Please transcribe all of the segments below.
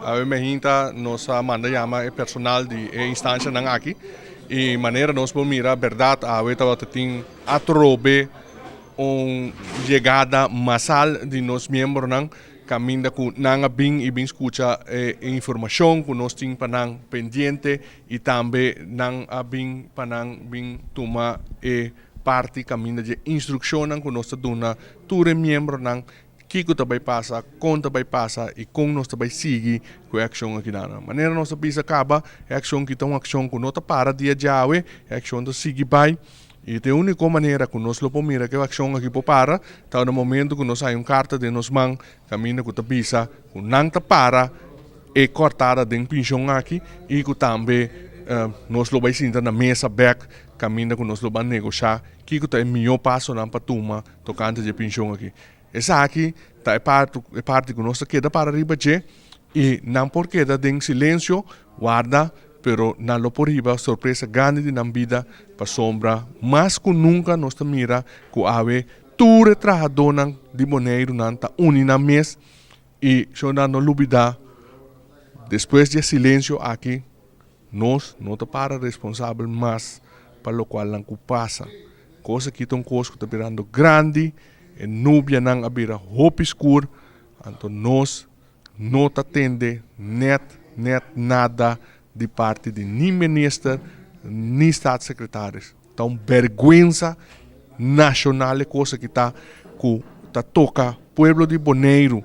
Awe mainta nos a manda yama e personal di e instancianan aki y manera nos por mira berdad awe tabata tin atrobe un yegada masal di nos miembronan caminda cu nan a bin y bin scucha e informacion cu nos tin pa nan pendiente y tambe nan a bin pa nan bin tuma e parti caminda di instruccionnan cu nos ta duna tur e miembronan kiko ta bay pasa, con ta bay pasa y con nos ta bay sigui cu e accion aki nan. Manera nos a bisa caba, e accion aki ta un accion cu no ta para dia djawe, e accion ta sigui bay y ta e unico manera cu nos lo por mira cu e accion aki por para ta na momento cu nos haya un carta den nos man caminda cu ta bisa cu nan ta para e cortada den pension aki y cu tambe nos lo bay sinta na mesa bek caminda cu nos lo bay negosha kiko ta e miho pasonan pa tuma tocante dje pension aki. Esaki ta e parti ku nos ta keda para riba dje i nan por keda den silensio warda, pero nan lo por hiba sorpresa grandi di nan bida pasobra mas ku nunka nos ta mira ku awe tur e trahadónan di Boneiru nan ta uni nan mes i shonda no lubida despues di e silensio aki nos no ta para responsabel mas pa lokual nan ku pasa. Kos aki ta un kos ku ta birando grandi, e nubianan a bira hopi skur, anto nos no ta tende nèt nèt nada di parti di ni minister ni staatssecretaris. Ta un bèrgwensa nashonal e kos aki ta ku ta toka pueblo di Boneiru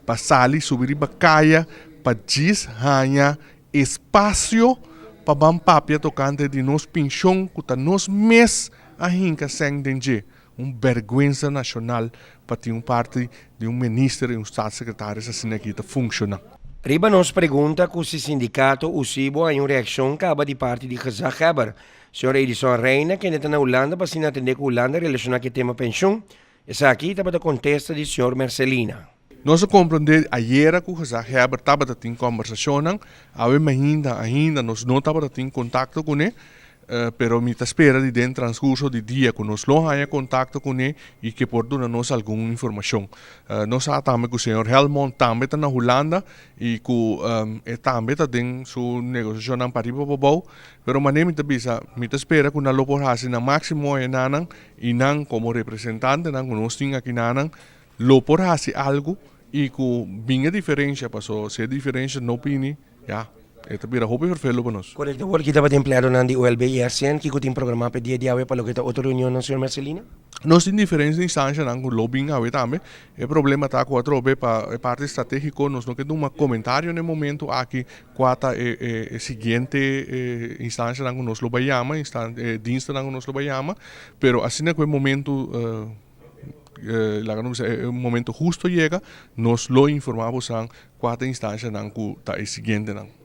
pa sali subi riba kaya pa djis haña Espasio pa ban papia tokante di nos pinshon ku ta nos mes a hinka sèn den dje. Un bèrgwensa nashonal pa tin un parti di un minister i un staatssecretaris asina aki ta funshoná. Riba nos pregunta ku si sindikato USIBO haña un reakshon kaba di parti di gezaghebber, señor Edison Reina kende ta na Hulanda pa asina atendé ku Hulanda relashoná ku e tema penshun, esaki tabata kontesta di señor Mercelina. Nos a komprondé ayera ku gezaghebber tabata tin kòmbersashonnan, awe mainda ainda nos no tabata tin kontakto kuné, pero mi ta spera di den transkurso di dia ku nos lo haña kontakto kuné i ke por duna nos algun informashon. Nos sa tambe ku señor Helmond tambe ta na Hulanda i ku e tambe ta den su negosiashonnan pariba pabou, pero manera mi ta bisa mi ta spera ku nan lo por hasi nan máksimo enanan i nan komo representantenan ku nos tin akinanan Lo por hasi algu i ku bin e diferensha paso si e diferensha no bini ya e ta bira hopi ferfelu pa nos. Korekto, awor ki tabata empleadonan di OLB i RCN kiko tin programá pa e dia di awe pa loke ta otro reunionnan señor Mercelina? Nos tin diferente instanshanan ku lo bin awe tambe. E problema ta ku atrobe pa e parti stratégiko nos no ke duna komentario na e momento aki kua ta e siguiente instanshanan ku nos lo bai yama, e dienstennan ku nos lo bai yama, pero asina ku e momento Laga nos bisa e momento husto yega, nos lo informa bosan kua ta instancianan ku ta e siguientenan.